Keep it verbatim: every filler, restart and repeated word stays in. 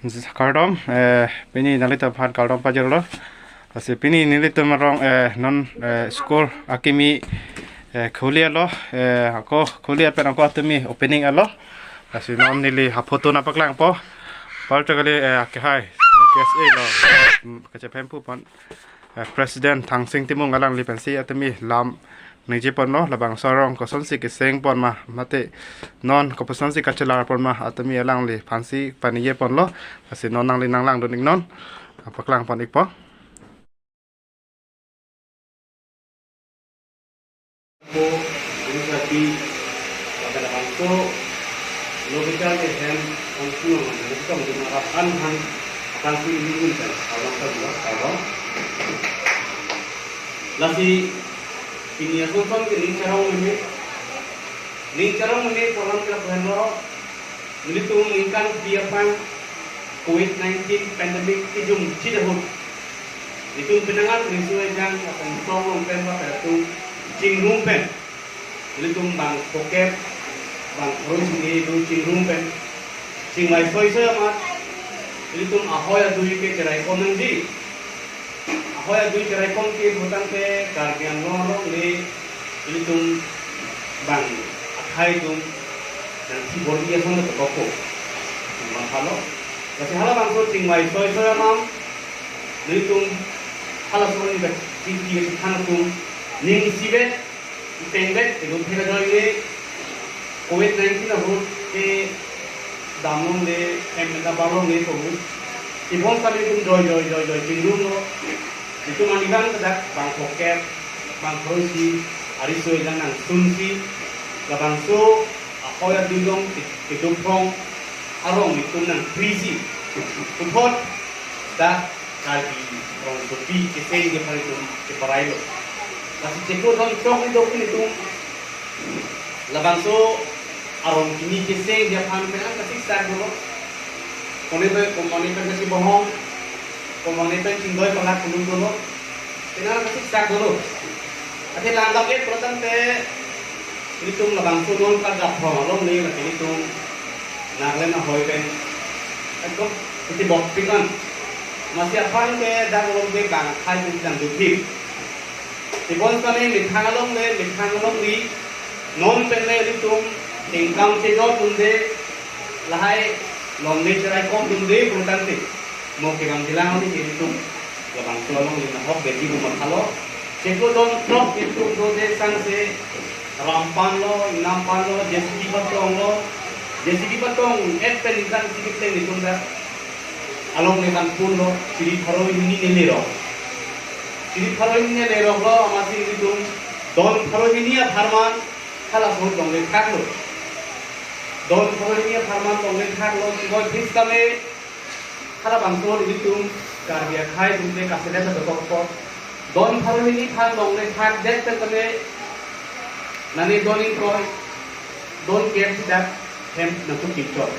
Kardom, eh, pini nanglitum aphan kardom pajirlo. Lasi pini nelitum arong, eh, non, eh, school akimi, eh, khuli alo, eh, ako khuli pen ako atumi opening alo. Lasi non neli ha photo nangpaklangpo. Pal chakali, eh, akehai, K S A lo, mm, kachephem pu pon, eh, President Thangsing Timung alangli pensi atumi lam ningje ponlo, labangso arong kosonsi keseng pon ma, mate non kopusonsi kachelar pon ma, atumi alangli aphansi paningje ponlo. Lasi non nangli nanglangdun iknon, paklang pon ikpo. Po, ini sati, pada bangso, lo kita ke hem, ongkung, ongkung, ongkung, ongkung, ongkung, ongkung, ongkung, ongkung, ongkung, ongkung. Lasi, pini ason son ke ning charong meme, ning charong meme, kolam ke lapu henlo, nelitum ningkan pi aphan covid nineteen pandemic kejung chit ahut, nelitum penang an riso ejang akan tong long pen ba pen atum chingrum pen, nelitum bang phokep, bang pharo hini nelitum chingrum pen, chingvai soi soi amat, nelitum ahoi adui ke cherai kon nangji. Ahoi adui cherai kon ke putangte Karbi Anglong along le nelitum bang akhai atum nangthi bor-i ason le tokok ko. Mathalo. Lasi halabangso chingvai soi soi amam nelitum halaso ni bek chingki bek than atum ning isivet, iteng bet, tengok thela doi le, covid nineteen ahut ke damlong le, em na balong le, covid. Ibon kami tum doi, doi, doi, doi, chingrumlo. Itum ani bang kedak, bang phokep, bang pharo isi, ariso ejang nangsunsi, labangso, ahoi adui along, ke-, kedo phrong, arong itum nangpri si. Puthot, dak, Karbi rongsopi keseng dia aphan itum keparailo. Lasi cheklo don chok ni dok ni itum. Labangso arong kimi keseng dia aphan penang kasiksak dolo. Kone pen, komane pen kasibohong. Komane pen chingdoi palak kulun dolo. Penang kasiksak dolo. Athe langdam et pratangte nelitum labangso non kardap phrong along le lake nelitum Nagaland ahoi pen ekdom kuti bok pikan. Masi aphan ke dak along ke bang akhai pen jang duphit. Ibon kami methang along le, methang along ri, non pen le nelitum tingkam chejor dunde, lahai longle cherai kom dunde pratangte. Mo kevang jilang ni ke itum labangso along le nahok bedi bu mathalo. Cheklo don throk itum do de sangse rampan lo, ingnampan lo, J C B patong lo, J C B patong et pen itum si kipleng itum dak along le kanpun lo, chiri pharo hini ne lerok. Chiri pharo hini ne lerok lo, amatsi itum don pharo hini apharman halaso longle thaklo. Don pharo hini apharman longle thaklo, chiboi phis kame, halabangso nelitum Karbi akhai atum ke kaselet dokok ko. Don pharo hini aphan longle thakdet pen tame nani don ingkoi, don kep si dak hem nangtum kipchot.